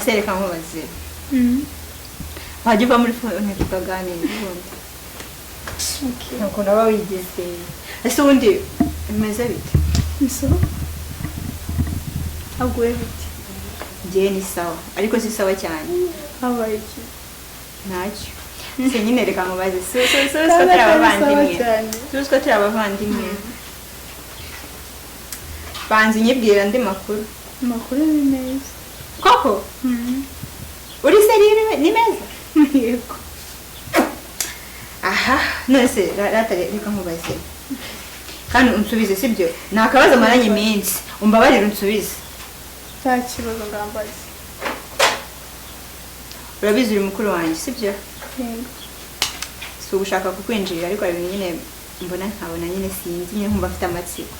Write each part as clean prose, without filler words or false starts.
Ese reka nkubaze, wajya uva muri phone tukaganira ubundi? Ntabwo naba wigeze. Ese ubundi bimeze bite? Ni sawa. Aguye bite? Njyewe ni sawa, ariko si sawa cyane. Habaye iki? Ntacyo. Se nyine reka nkubaze, si ko turi abavandimwe? Si ko turi abavandimwe? Banza unyibwira andi makuru. Amakuru ni meza. Koko? Uri sérieux, ni meza? Yego. Aha, none se rata, reka nkubaze kandi unsubize, sibyo? Ni akabazo maranye iminsi, umbabarire unsubize. Nta kibazo, ngambaze. Urabizi uri mukuru wanjye, sibyo? Yego. Si ugushaka kukwinjirira, ariko hari ibintu nyine mbona nkabona nyine sinzi, nyine nkumva afite amatsiko.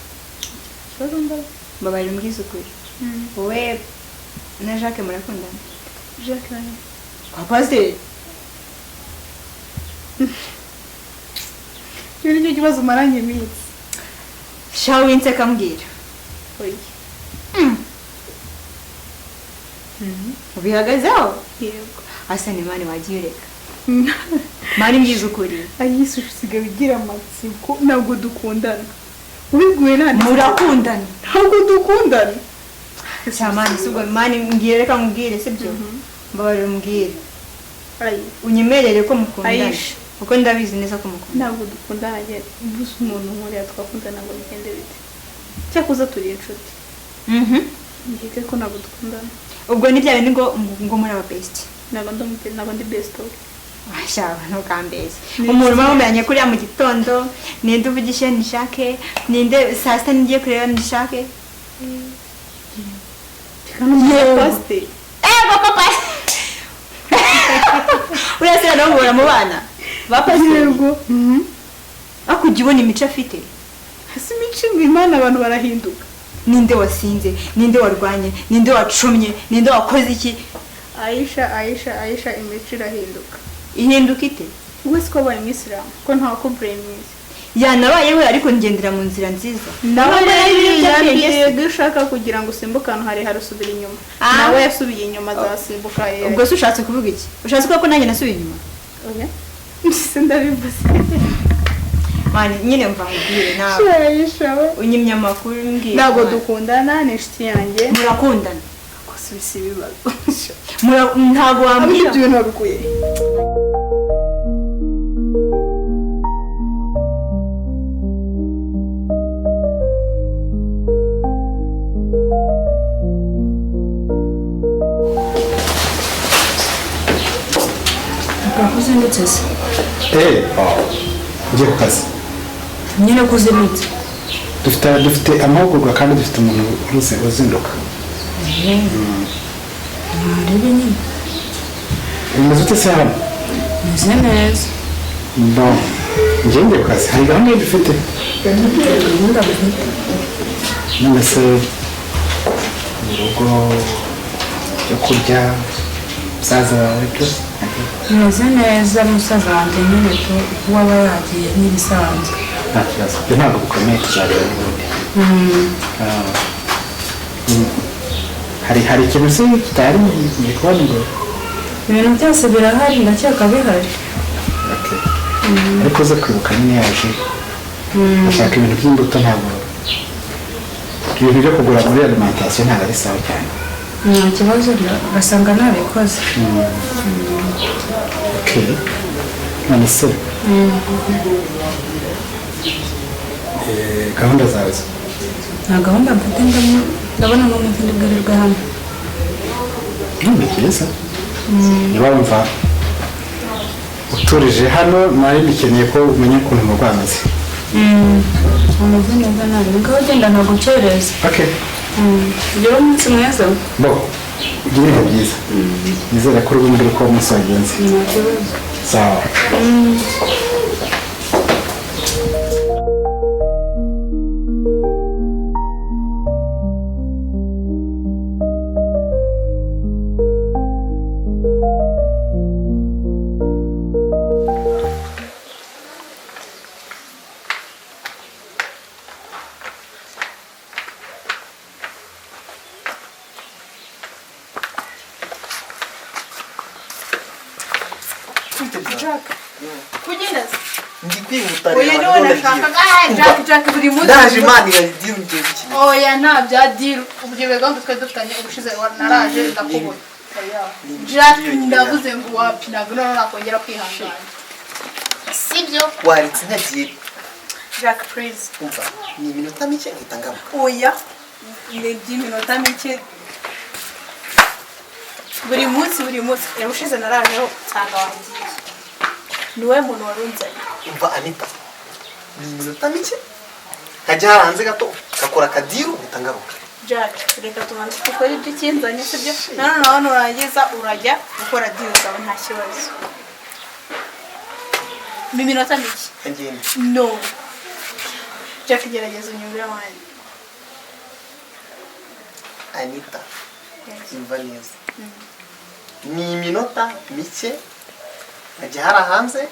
Ikibazo, mbaze. Mbabarira umbwize ukuri, wowe na Jacques murakundana? Jacques nani? Kwa pasiteri. Icyo ni cyo kibazo umaranye iminsi? Sha, winseka, mbwira. Oya. Ubihagazeho? Yego. Asa ni man, wagiye ureka, man, mbwiza ukuri. Ayisi, usigaye ugira amatsiko. Ntabwo dukundana, ubibwiwe nta. Murakundana. Ntabwo dukundana. Sha man, si ubwo man, mbwira, reka nkubwire, sibyo? Mbabarira umbwire. Ayi. Unyemerere ko mukundana. Aisha. Kuko ndabizi neza ko mukundana. Ntabwo dukundana. Njye gusa umuntu nkuriya twakundana ngo bigende bite? Cyakoze turi inshuti. Nkeke ko ntabwo dukundana. Ubwo ni bya bindi ngo muri aba best? Ntabwo ndi best we. Sha, ntukambeshye. Umuntu uba mumeranye kuriya mu gitondo, ninde uvugishe ni Jacques? Ninde saa sita ngiye kureba ni Jacques? Yewe, pasiteri. Ego papa, uriya se nawe mubona mu bana ba pasiteri? Yego. Ariko ujya ubona imico afite? Hasi imico imana, abantu barahinduka. Ninde wasinze? Ninde warwanye? Ninde wacumye? Ninde wakoze iki? Ayisha, Ayisha, Ayisha, imico irahinduka. Ihinduka ite? Ubwo siko wabaye umuyisilamu, ko ntawe kubureminze? Yanabayeho, ariko ngendera mu nzira nziza. Nawe Nawe ibiyobyabwenge se? yego, iyo ushaka kugira ngo usimbuke ahantu harehare usubira inyuma. Ah. Nawe yasubiye inyuma, azasimbuka harehare. Ubwo se ushatse kuvuga iki? Ushatse kuvuga ko nanjye nasubiye inyuma? Oya, se ndabivuze? Man, nyine mva nkubwire nawe. Ayisha we. Unyimye amakuru, mbwira. Ntabwo Man. dukundana, ni inshuti yanjye. Murakundana. Gusubiza ibibazo. Ntabwo wambwira. Ibyo bintu wabikuye? Ko uzindutse se? Eh, ngiye ku kazi. Nyine ko uzindutse? Dufite amahugurwa kandi dufite umuntu uzinduka. Ntarebe nyine. Bimeze ute se hano? Meze neza. Bon, ngiye ngiye ku kazi, hari gahunda dufite. Gahunda bufite? None se mu rugo, ibyo kurya, musaza wawe, byose? Meze neza, musaza wanjye nyine tu waba yagiye nk'ibisanzwe. Nta kibazo, ibyo ntabwo bikomeye, tuzareba n'ubundi. Ah, hari ikintu se kitari mu gikoni ngo? Ibintu byose birahari, ndakeka bihari. Okay. Ariko uze kwibuka nyine yaje ashaka ibintu by'imbuto, ntabwo ibintu byo kugura muri alimentation ntabwo ari sawa cyane. Nta kibazo, basanga nabikoze. Okay. None se gahunda zawe zo? Nta gahunda mfite, ndabona n'umunsi ndi bwirirwe hano. Ni byiza niba wumva uturije hano, nari bikeneye ko umenya ukuntu umurwayi ameze. Ameze neza nabi, ngaho ugenda ntagukereza. Okay. Ugire umunsi mwiza. Bo, ugire ibihe byiza, nizere ko uri bumbwire uko umunsi wagenze. Nta kibazo. Sawa. Jack, kugenda se? Ndi kwihuta. Oya, niwe nashakaga. Ah, Jack, Jack, buri munsi. Ndaje, Imana iragira ngiye gukina. Oya, nta bya deal. Ubwo gahunda twari dufitanye ubushize, naraje ndakubona. Oya Jack, ndavuze ngo wapi, ntabwo noneho nakongera kwihangana, sibyo? Waretse nkagiye. Jack, please. Umva, ni iminota mike nkahita ngaruka. Oya, ni iby'iminota mike buri munsi, buri munsi. Ubushize narajeho nsanga wagiye, ni wowe muntu wari unzanye. Umva Anita, ni iminota mike, nkajya hariya hanze gato gakora akadeal, mpita ngaruka. Jack, reka tubanze dukore ibyo ikinzanye, sibyo? Nanone aho nurangiza urajya gukora deal zawe, nta kibazo. Mu minota mike. Nkagenda. No, Jack, gerageza unyumvire wanjye. Anita, umva neza, ni iminota mike, nkajya hariya hanze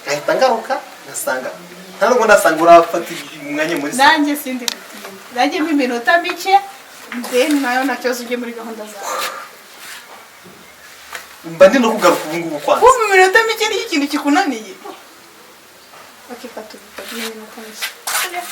nkahita ngaruka, ngasanga nta nubwo ndasanga urafata umwanya muri salo. Nanjye sindi gutinda, nanjye mu iminota mike, then nayo nta kibazo, ujye muri gahunda zawe. Mba ndi no kugaruka ubu ngubu kwanza. Kumva, iminota mike nicyo kintu kikunaniye. Okay, fata ubufata iminota mike. Sibyo?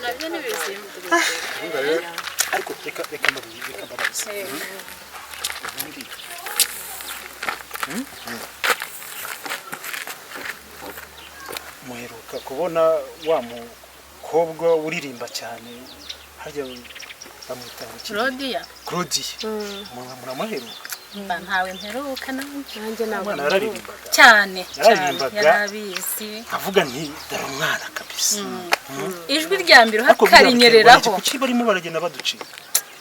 Nabyo ni bizima. Ariko reka mbabaze, reka mbabaze. Ubundi muheruka kubona wa mukobwa uririmba cyane, harya bamwita ngo iki? Claudia. Claudia, muramuheruka? Mba ntawe mperuka nanjye. Nanjye ntabwo. Umwana yararirimbaga. Cyane cyane. Yaririmbaga. Yarabizi. Avuga nti dore umwana kabisa. Ijwi rya mbere Ariko buriya biterwa uhakarinyereraho. n'iki? Kuki barimo baragenda baducika?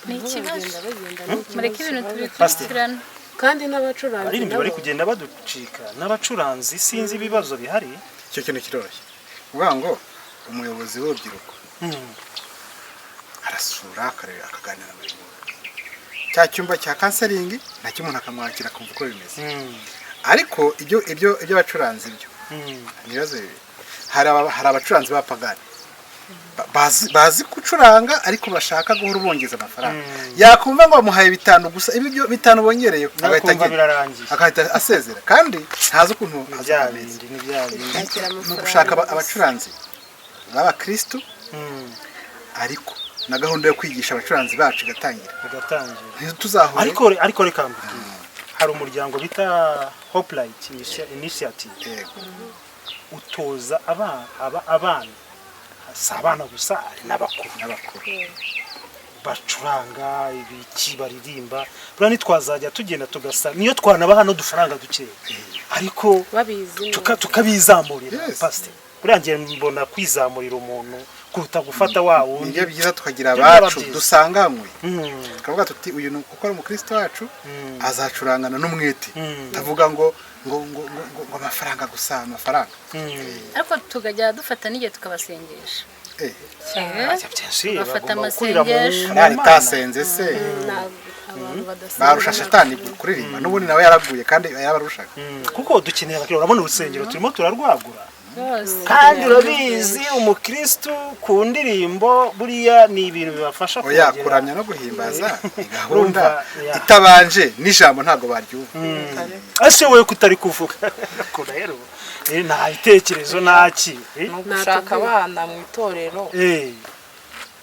Ni ikibazo. Bagenda bagenda ni Mureke ikibazo. ibintu tubikurikirane. Kandi n'abacuranzi Abaririmbyi bari nabo kugenda baducika n'abacuranzi, sinzi ibibazo bihari. Icyo kintu kiroroshye, kuvuga ngo umuyobozi w'urubyiruko arasura, akareba, akaganira na buri muntu. Cya cyumba cya counseling nacyo umuntu akamwakira, akumva uko bimeze. Ariko ibyo abacuranzi byo ni ibibazo bibiri. Hari abacuranzi b'abapagani bazi gucuranga ariko bashaka guhora ubongeza amafaranga. Yakumva ngo bamuhaye 5 gusa, ibi byo 5 bongereye, agahita Nakumva agenda, birarangiye. agahita asezera kandi ntazi ukuntu Ni bya ameze. bindi, ni bya bindi. Yakira Ni amafaranga ugushaka gusa. abacuranzi b'abakristu, ariko na gahunda yo kwigisha abacuranzi bacu igatangira. Bigatangira. Ntituzahure. Ariko reka mbibwire, hari umuryango bita Hope Light Initiative. Yego. Utoza abana, si abana gusa, hari n'abakuru. N'abakuru. Bacuranga ibiki, baririmba. Buriya ntitwazajya tugenda tugasa niyo twanabaha n'udufaranga dukeya, ariko babizi neza. tukabizamurira. Yes. Pastor, buriya njye mbona kwizamurira umuntu kuruta gufata wa wundi. Nibyo byiza, tukagira Ibyo byaba abacu byiza. dusanganywe, tukavuga tuti uyu ni kuko ari umukristo wacu, azacurangana n'umwete, tavuga ngo amafaranga gusa, amafaranga. Ariko tukajya dufata n'igihe tukabasengesha. Byinshi Bafata bagomba gukurira mu amasengesho. mu Korali Mana. itasenze se Ntabwo abantu badasenga. Barusha shatani kuririmba, n'ubundi nawe yaraguye kandi yabarushaga. Kuko dukeneye abakiriya, urabona urusengero turimo turarwagura. Rwose. Kandi urabizi, umukristu ku ndirimbo buriya ni ibintu bibafasha Oya, kongera- kuramya no guhimbaza ni gahunda. Urumva, ya. Itabanje n'ijambo ntabwo baryumva. Ese wowe kutari kuvuga ko rero nta bitekerezo nta ki? Ni ugushaka abana mu itorero,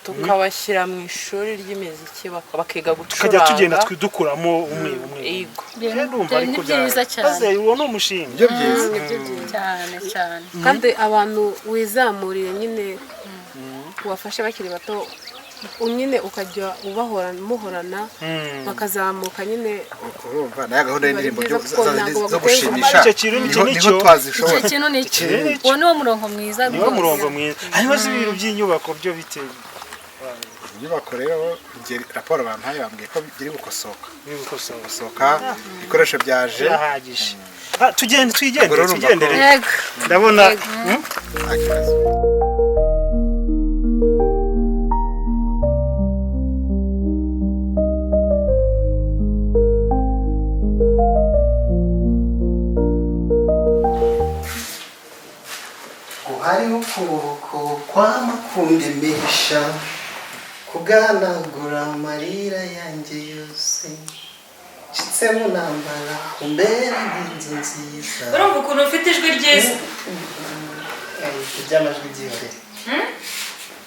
tukabashyira mu ishuri ry'imiziki, bakiga Tukajya tugenda gucuranga. dukuramo umwe umwe. Yego. Rero ndumva Ibyo ariko ni byiza cyane. Maze uwo ni umushinga. Nibyo byiza. Nibyo byiza. Cyane cyane. Kandi abantu wizamuriye nyine Ubafashe bakiri bato. Nyine ukajya ubahorana muhorana bakazamuka nyine. Urumva nayo gahunda y'indirimbo Biba ari byiza kuko ntabwo zo baguteza gushimisha Icyo kintu niho nicyo. niho twazishobora. Icyo kintu ni Icyo kintu uwo ni wo murongo mwiza niwo rwose. Murongo mwiza. Hanyuma se ibintu by'inyubako byo bite? Inyubako rero, njye raporo bampaye bambwiye ko biri gukosoka. Biri gukosoka. Gusohoka ibikoresho byaje. Birahagije. Ah, tugende twigendere. Ubwo rero urumva Tugendere. ko- Yego. Ndabona. Yego. Nta kibazo. Guhariho ukuboko kwamakundemesha kuganagura amarira yanjye yose nshitse mu ntambara kumbera nk'inzu nziza. Urumva ukuntu ufite ijwi ryiza. Iby'amajwi byihorere,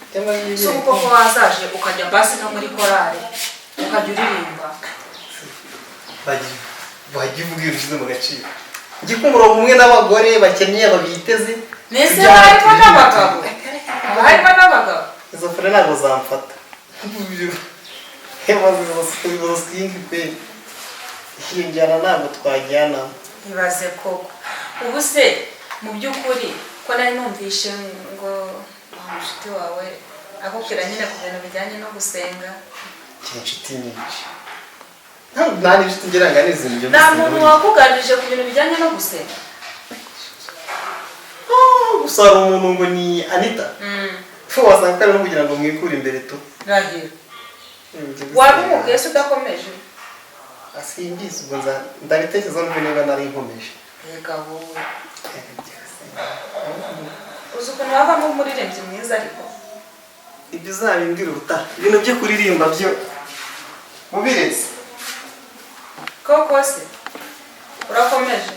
iby'amajwi. Si ubu koko wazaje ukajya basi no muri korari ukajya uririmba? Wajya uvuga ibintu ushyize mu gaciro. Njye ku murongo umwe n'abagore bakenyeye babiteze. Nese harimo n'abagabo? Haba harimo n'abagabo. Izo fure ntabwo zamfata. Izo swingi pe, iyo njyana ntabwo twajyanamo. Ibaze koko, ubu se mu by'ukuri ko nari numvishe ngo wa mushuti wawe akubwira nyine ku bintu bijyanye no gusenga? Ngira inshuti nyinshi, ntabwo nta n'inshuti ngira ngo ni izintu byo Nta gusenga muntu buriya. Wakuganirije ku bintu bijyanye no gusenga? Ah, gusa hari umuntu ngo ni Anita. Wasanga ko ari no kugira ngo mwikure imbere tu. Rahira. Ibintu byo gusenga. Wabimubwiye se udakomeje? Simbizi, ubwo ndabitekereza numve niba nari nkomeje. Reka wowe, uzi ukuntu wavamo umuririmbyi mwiza ariko? Ibyo uzabimbwira ubutaha, ibintu byo kuririmba byo mubiretse. Koko se urakomeje?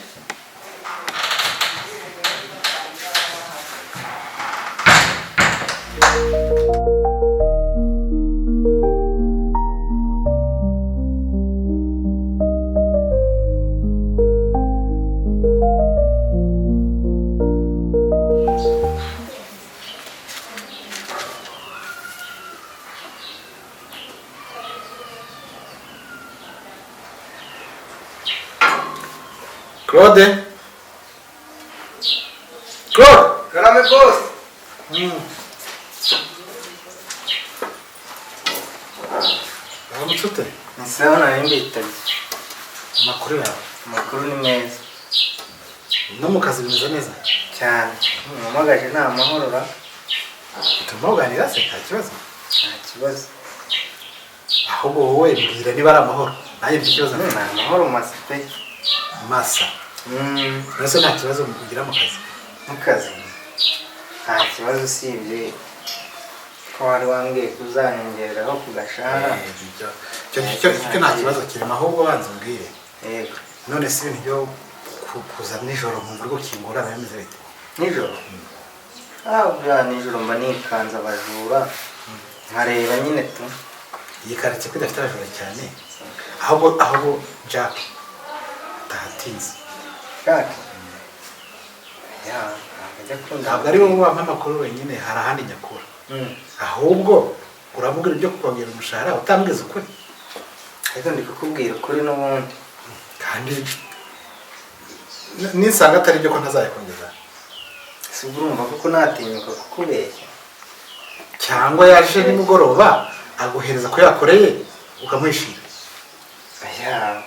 Claude, Claude. Karame, boss. Uramutse ute? Ni sawa, nari mbitabye. Amakuru yawe? Amakuru ni meza. No mu kazi bimeze neza? Cyane. Mumpamagaje ni amahoro ra? Turimo kuganira se, nta kibazo? Nta kibazo. Ahubwo wowe mbwira niba ari amahoro, nanjye mfite ikibazo. Ni amahoro masa pe. Masa. Mbese nta kibazo ugira mu kazi? Mu kazi nta kibazo, usibye ko wari wambwiye ko uzanyongereraho ku gashahara. Icyo nta kibazo kirimo, ahubwo banza umbwire. Yego. None se ibintu byo kuza nijoro mu buryo gukingura bimeze bite? Nijoro? Ah, buriya nijoro mba nikanze abajura, nkareba nyine tu. Iyi karitsiye ko idafite abajura cyane? Ahubwo Jack atahatinze. Jack ya ntabwo ajya akunda. Ntabwo ari wowe wampa amakuru wenyine, hari ahandi nyakura. Ahubwo uramubwira ibyo kukongera umushahara utambwiza ukuri? Ariko ndi kukubwira ukuri n'ubundi. Kandi ninsanga atari byo ko ntazayakongeza? Si ubwo urumva koko natinyuka kukubeshya? Cyangwa yaje nimugoroba aguhereza ko yakoreye ukamwishira? Aya,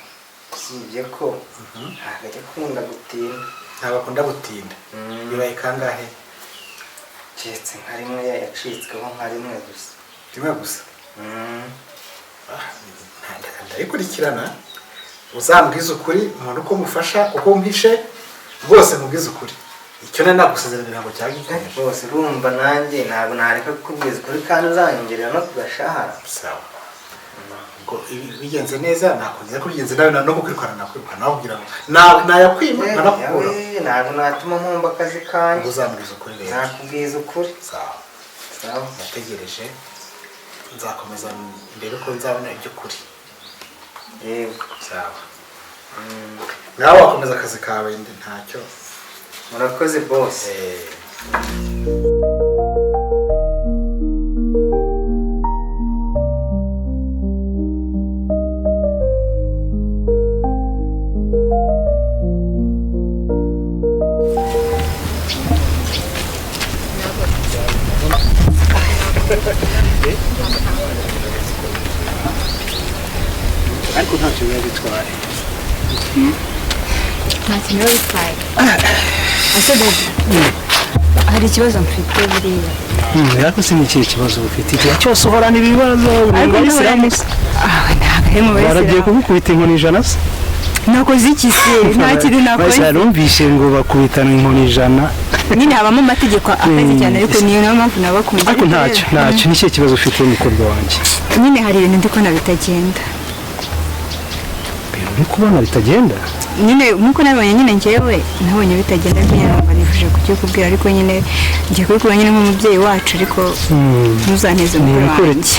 usibye ko ntabwo ajya akunda gutinda. Ntabwo akunda gutinda. Bibaye kangahe? Keretse nka rimwe yacitsweho, nka rimwe gusa. Rimwe gusa? Ndabikurikirana, uzambwiza ukuri umuntu uko mufasha, uko mpishe rwose mubwize ukuri. Icyo nari nagusezeranya ntabwo cyagikomeje. Rwose urumva nanjye ntabwo nareka kukubwiza ukuri, kandi uzanyongerera no ku gashahara. Sawa. Ubwo bigenze neza nakongera, ko bigenze nabi no kukwirukana nakwirukana, nawe kugira ngo nayakwima nkanakukura. Yewe, ntabwo natuma mpomba akazi kanjye. Ubwo uzambwiza ukuri rero. Nakubwiza ukuri. Sawa. Sawa. Ndategereje, nzakomeza ndebe ko nzabona iby'ukuri. Yego. Sawa, nawe wakomeza akazi kawe, ndi ntacyo. Murakoze, boss. Ariko ntacyo biba bitwaye. Nta kintu biba bitwaye. Ese baby, hari ikibazo mfite buriya. Ariko si n'ikihe kibazo ufite? Igihe cyose uhorana ibibazo. Ariko Abayisilamu nahorana- Ah, ntabwo ari mu baragiye bayisilamu. kugukubita inkoni 100 se? Nakoze iki se? Nta kintu nakoze. Abayisilamu numvise ngo bakubitana inkoni 100. Nyine habamo amategeko akaze cyane, ariko niyo nayo mpamvu nabakunze. Ariko ntacyo ni ikihe kibazo ufite, mukobwa wanjye? Nyine hari ibintu ndi kubona bitagenda. Ibintu uri kubona bitagenda? Nyine nkuko nabonye, nyine njyewe nabonye bitagenda, ariko nyine numva nifuje kukikubwira, ariko nyine ngiye kubikubwira nyine nk'umubyeyi wacu, ariko ntuzanteze Ni mukuru ibikwereke- wanjye.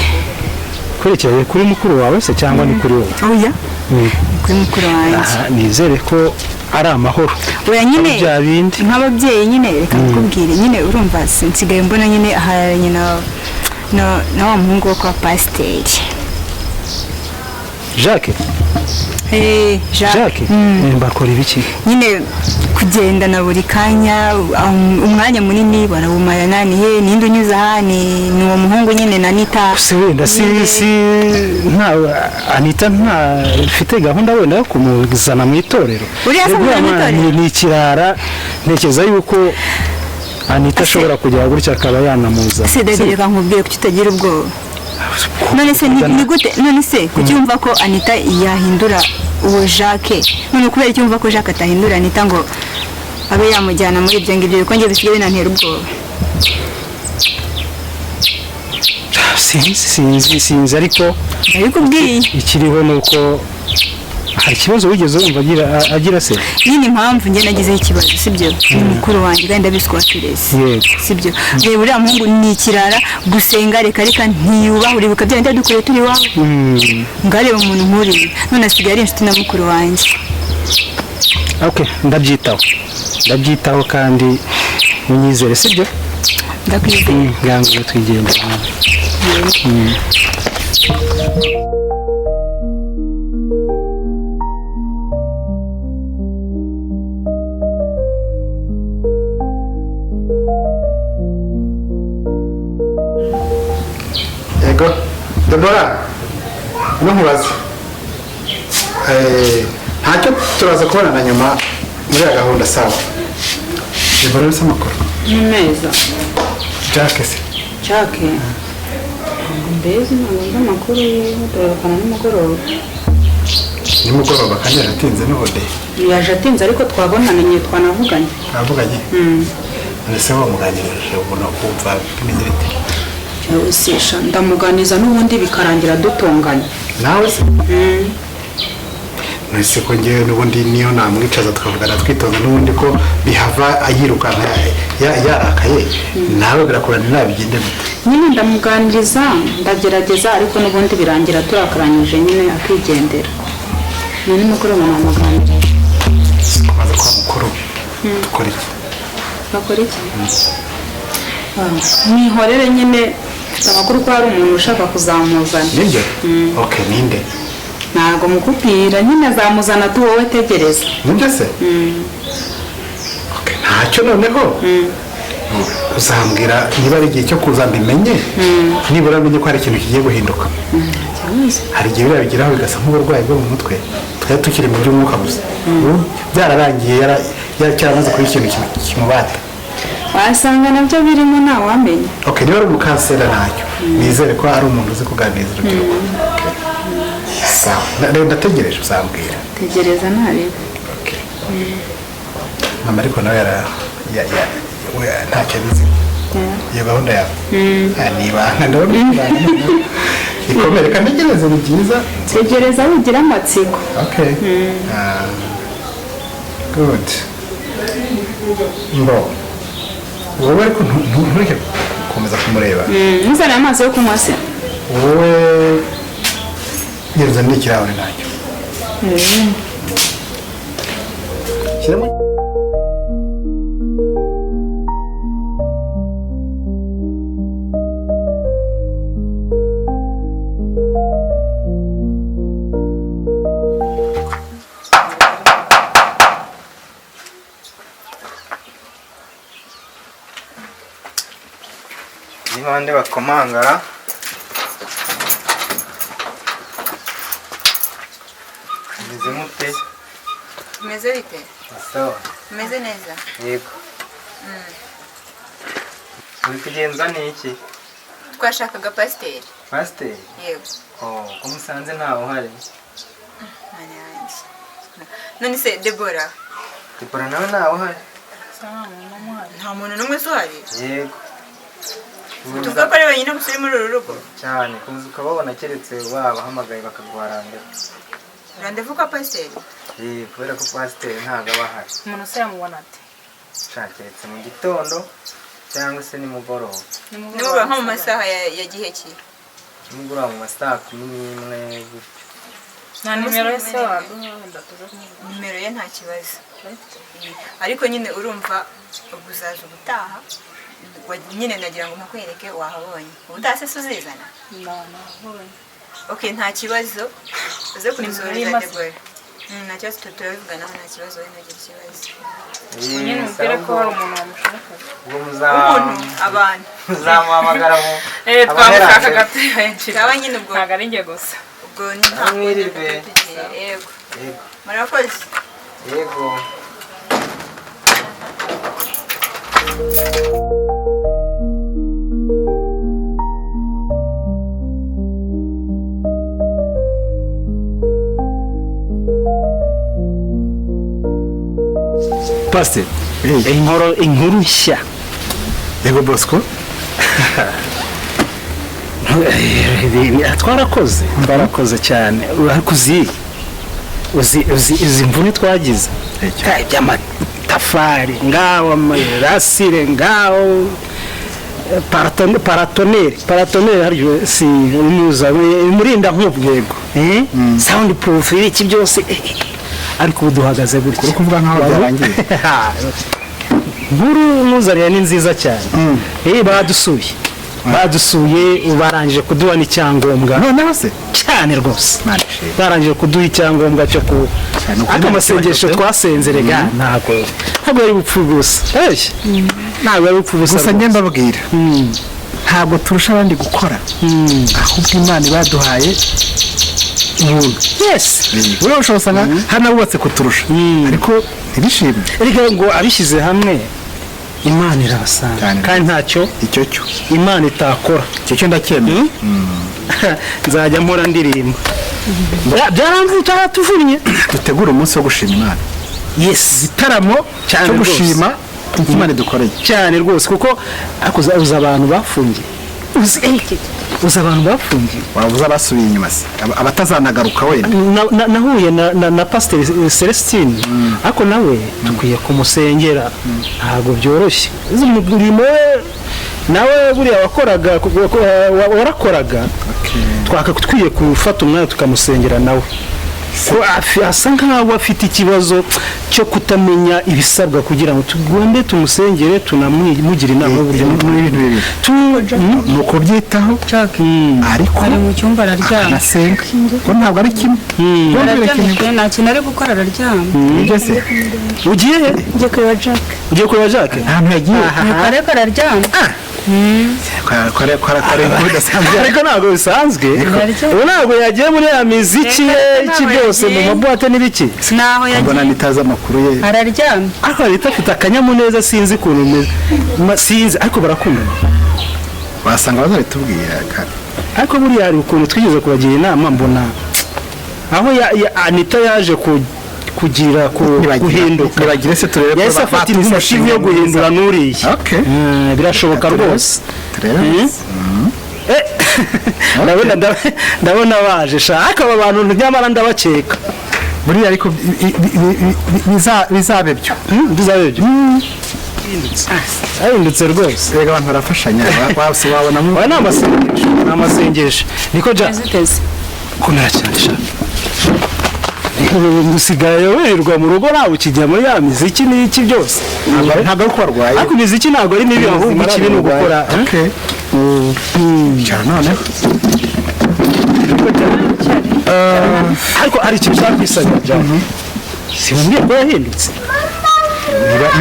Kwerekeranye kuri mukuru wawe se cyangwa ni kuri wowe? Oya, ni kuri mukuru wanjye. Aha, nizere ko ari amahoro. Oya nyine, Ari bya bindi. nk'ababyeyi nyine, reka nkubwire nyine, urumva nsigaye mbona nyine aharanye na wa muhungu wo kwa pasiteri. Jacques? Eh, Jacques. Jacques. Bakora ibiki? Nyine kugendana buri kanya, umwanya munini barawumarana. Ni he ninde unyuze aha? Ni uwo muhungu nyine na Anita. Si wenda si nta Anita nta mfite gahunda wenda yo kumuzana mu itorero. Uriya se Uriya amuzana mu mwana itorero? ni ikirara, ntekereza yuko Anita ashobora kujya gutya akaba yanamuzana. Se David, reka nkubwire, kuki utagira ubwoba? None se ni gute? None se kuki wumva ko Anita yahindura uwo Jacques? None kubera iki wumva ko Jacques atahindura Anita ngo abe yamujyana muri ibyo ngibyo? Kuko njye bisigaye binantera ubwoba. Sinzi ariko Ndabikubwiye. Ikiriho ni uko hari ikibazo wigeze wumva agira se? Nyine impamvu njye nagizeho ikibazo, sibyo, ni mukuru wanjye, kandi ndabizi ko watureze. Yego. Sibyo, reba uriya muhungu ni ikirara, gusenga reka reka, ntiyubaha. Uribuka bya bindi dukoreye turi iwawe? Ngareba umuntu nk'uriya none asigaye ari inshuti na mukuru wanjye. Okay, ndabyitaho kandi munyizere, sibyo? Ndakwizeye. Ngango twigendera. Yego, Debora, no nkubaze. Ntacyo, turaza kubonana nyuma muri ya gahunda, sawa? Debora, bisa amakuru? Ni meza. Jack se? Jack ntabwo mbezi, ntabwo nzi amakuru yiwe, turarukana nimugoroba. Nimugoroba kandi yaratinze n'ubundi. Yaje atinze, ariko twabonanye, twanavuganye. Twavuganye? None se wamuganirije ubona kumva bimeze bite? Usisha ndamuganiza n'ubundi bikarangira dutonganye. Nawe se? None ko ngewe n'ubundi niyo namwicaza tukavugana twitonze, n'ubundi ko bihava ayirukanka yarakaye, nawe birakurana, nabigende gute? Nyine ndamuganiriza, ndagerageza, ariko n'ubundi birangira turakaranyije nyine akigendera. Ni nimugoroba namuganirije. Kumaze kwa mukuru dukora iki? Bakora iki? Mwihorere nyine, mfite amakuru ko hari umuntu ushaka kuzamuzana. Nibyo? Okay, ninde? Ntabwo mukupira, nyine azamuzana tu, wowe tegereza. Nibyo se? Ntacyo, noneho uzambwira niba ari igihe cyo kuza mbimenye, nibura menye ko hari ikintu kigiye guhinduka. Hari igihe biriya bigeraho bigasa nk'uburwayi bwo mu mutwe, twari tukiri mu by'umwuka gusa. Ubu byararangiye, cyaramaze kuba ikintu kimubata. Wasanga nabyo birimo, ntawamenya. Okay, niba ari umukansera ntacyo, nizere ko ari umuntu uzi kuganiriza urubyiruko. Okay. Sawa. Ndategereje uzambwira. Tegereza ntarebe. Mama ariko nawe we ntacyo abizi iyo gahunda yawe. Ni ibanga, ndabona ibanga noneho ikomere kandi ntegereze, ni byiza. Tegereza wigira amatsiko. Okay. Good. Mbo wowe ariko ntureke gukomeza kumureba. Ntuzane amazi yo kunywa se? Wowe gereza n'ikirahure ntacyo. Shyiramo. Ni bande bakomangara? Meze mute? Meze bite? Sawa. Meze neza. Yego. Uri kugenza ni iki? Twashakaga pasiteri. Pasiteri? Yego. Oh, ko musanze ntawe uhari. Mana yanjye. None se Debora? Debora nawe ntawe uhari. Nta muntu n'umwe uhari? Yego. Tuvuga ko ari wenyine gusa uri muri uru rugo? Cyane, kuza ukababona keretse wabahamagaye bakaguha randevu. Randevu kwa pasiteri? Kubera ko pasiteri ntabwo aba ahari. Umuntu se yamubona ate? Keretse mu gitondo cyangwa se nimugoroba. Nimugoroba nko mu masaha ya gihe ki? Nimugoroba mu masaha 11 gutyo. Nta nimero ye se waduha wenda tuze kumubona? Nimero ye nta kibazo. Ariko nyine urumva ubwo uzaza ubutaha nyine nagira ngo mpakwereke wahabonye. Ubutaha se uzizana? Nahabonye. Okay, nta kibazo. Uze kunzohereza Debora. Nta kibazo, turabivuganaho, nta kibazo, we ntugire ikibazo. Nyine umubwire ko hari umuntu wamushakaga. Umuntu, abantu. Muzamuhamagara mu. Twamushakaga turi benshi. Sawa nyine ubwo. Ntabwo ari njye gusa. Ubwo nta Mwirirwe. Yego. Yego. Murakoze. Yego. Pastor, inkuru nshya. Yego Bosco. Twarakoze cyane. Ariko uzi imvune twagize. By'amatafari ngaho, amarasire ngaho, paratoneri haryo si umuza umurinda nk'ubwego. Sound proof iki byose. Ariko ubu duhagaze gutya. Uri kuvuga nkaho byarangiye. Nkuru muzaniye ni nziza cyane. Badusuye. Badusuye barangije kuduha n'icyangombwa. Noneho se cyane rwose. Barangije kuduha icyangombwa cyo ku ariko amasengesho twasenze rega ntabwo yari bupfu gusa. Ntabwo yari bupfu gusa. Gusa njye mbabwira. Ntabwo turusha abandi gukora. Ahubwo Imana ibaduhaye ubuntu. Yes. Buriya ushobora usanga hari n'abubatse kuturusha. Ariko ntibishimwe. Erega ngo abishyize hamwe Imana irabasanga. Kandi ntacyo icyo cyo Imana itakora. Icyo cyo ndacyemeye. Nzajya mpora ndirimba. Byaramvuye cyaratuvunnye. Dutegura umunsi wo gushima Imana. Yes. Igitaramo cyo gushima Imana idukoreye. Cyane rwose kuko uza abantu bafungiye. Uzi abantu bafungiye. Wabuze abasubiye inyuma se abatazanagaruka wenda. Nahuye na Pasiteri Celestine ariko nawe dukwiye kumusengera ntabwo byoroshye. Umurimo nawe buriya wakoraga warakoraga twakakwiye gufata umwanya tukamusengera nawe. Ko asa nkaho afite ikibazo cyo kutamenya ibisabwa kugira ngo tugombe tumusengere tunamugire inama y'uburyo ni ukubyitaho ariko ari mu cyumba araryama akanasenga ko ntabwo ari kimwe. Araryamye nta kintu ari gukora araryama. Ugiye he? Ngiye kureba Jack. Ugiye kureba Jack? Ahantu yagiye. Ariko araryama. Ariko ntabwo bisanzwe. Ubu ntabwo yagiye muri ya miziki ye iki byose mu mabuwate n'ibiki. Naho yagiye. Mbona nitaza amakuru ye. Araryamye. Ariko Anita afite akanyamuneza sinzi ukuntu umeze. Sinzi ariko barakundana. Wasanga bazabitubwira kare. Ariko buriya hari ukuntu twigeze kubagira inama mbona aho Anita yaje kugira guhinduka. Nibagire se turebe yahise afata initiative yo guhindura n'uriya. Birashoboka rwose. Ndabona baje sha ariko aba bantu nyamara ndabakeka. Buriya ariko bizabe byo. Bizabe byo. Ahindutse rwose. Rega abantu barafashanya wabona mu. Ni amasengesho, ni amasengesho. Niko ja. Komera cyane sha. Usigaye wirirwa mu rugo nawe ukijya muri ya miziki n'iki byose. Ntabwo ari uko warwaye. Ariko imiziki ntabwo ari mibi ahubwo ikibi ni ugukora. Okay. Cyane noneho. Ariko hari ikintu ushaka kwisabira Jack. Simbwiye ko yahindutse.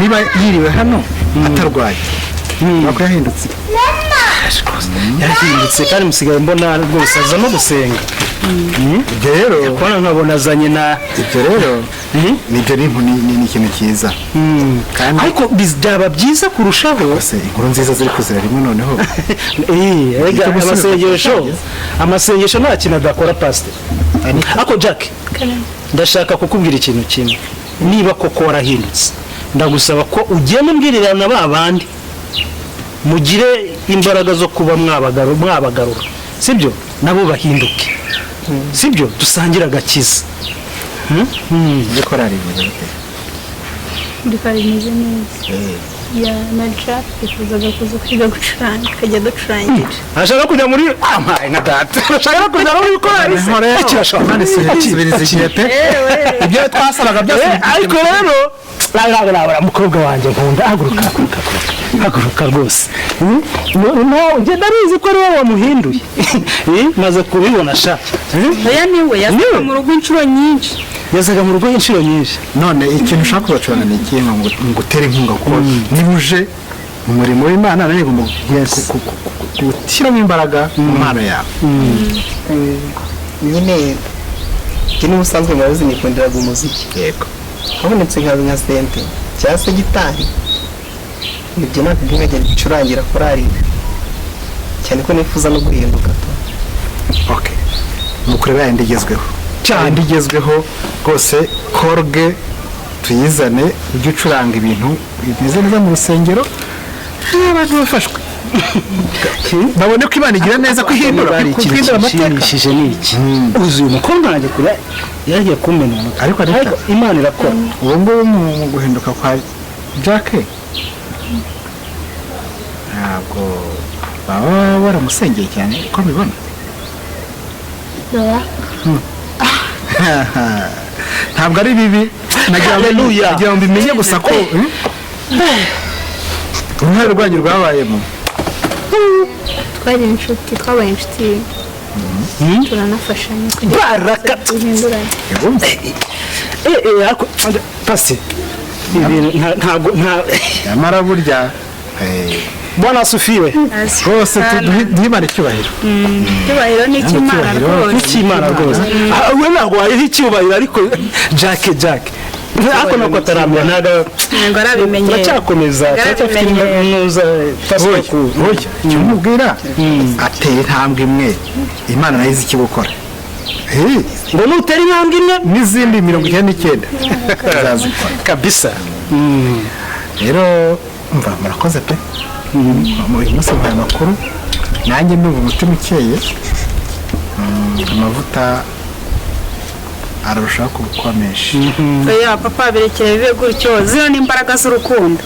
Niba yiriwe hano atarwaye. Ntabwo yahindutse. Yarahindutse kandi musigaye mbona rwose aza no gusenga. Ibyo rero kubona nkabona azanye na ibyo rero nibyo ni ikintu cyiza. Ariko byaba byiza kurushaho. Inkuru nziza ziri kuzira rimwe noneho. Erega amasengesho nta kintu adakora pastor. Ariko Jack, ndashaka kukubwira ikintu kimwe. Niba koko warahindutse, ndagusaba ko ugenda umbwirira na ba bandi mugire imbaraga zo kuba mwabagarura, sibyo? Nabo bahinduke, sibyo? Dusangire agakiza. Ibyo korari bimeze bite? Korari imeze neza. Ya na Jack yifuzaga kuza kwiga gucuranga, akajya aducurangira. Ashaka kujya muri amaye nka data. Ashaka kujya muri korari. Ibyo twasabaga byose. Ariko rero rabura mukobwa wanjye nkunda, haguruka haguruka rwose. Njye ndabizi ko ariwe wamuhinduye. Maze kubibona sha. Oya niwe yazaga mu rugo inshuro nyinshi. Yazaga mu rugo inshuro nyinshi. None ikintu ushaka kuzacuranga ni ikihe ngo ngutere inkunga, kuko niba uje mu murimo w'Imana nawe ugomba gushyiramo imbaraga mu mpano yawe. Nyine njye n'ubusanzwe murabizi nikundiraga umuziki. Yego. Habonetse nka sente cyangwa se gitari, nibyo ntabwo nkajya gucurangira korari, cyane ko nifuza no guhinduka. Okay, ni ukureba yandi igezweho cyane, igezweho rwose. Korge tuyizane, ujye ucuranga ibintu bimeze neza mu rusengero, abantu bafashwe babone ko Imana igira neza, ko ihindura amateka. Ni iki uzuye umukobwa wanjye kure yagiye kumena umutwe, ariko Imana irakora. Ubu ngubu mu guhinduka kwa Jack ntabwo baba baramusengeye cyane uko mbibona. Ntabwo ari bibi, nagira ngo mbimenye gusa ko uruhare rwanyu rwabayemo. Twari inshuti, twabaye inshuti, turanafashanya kugira ngo duhindurane. Pasi ntabwo nyamara burya Bwana asifiwe rwose, duhimana icyubahiro. Icyubahiro ni icy'Imana rwose. Ni icy'Imana rwose. We ntabwo wayiha icyubahiro, ariko Jack ariko ntabwo ataramenya, ntabwo arabimenyera, turacyakomeza, turacyafite impuza. Oya, icyo mubwira ateye intambwe imwe, Imana nayo izi icyo gukora. Ngo nutera intambwe imwe n'izindi 99 izazikora kabisa. Rero mva murakoze pe, uyu munsi muhaye amakuru, nanjye ndumva umutima ukeye, amavuta ararushaho kuba menshi. Oya papa, birekere bibe gutyo, zino ni imbaraga z'urukundo.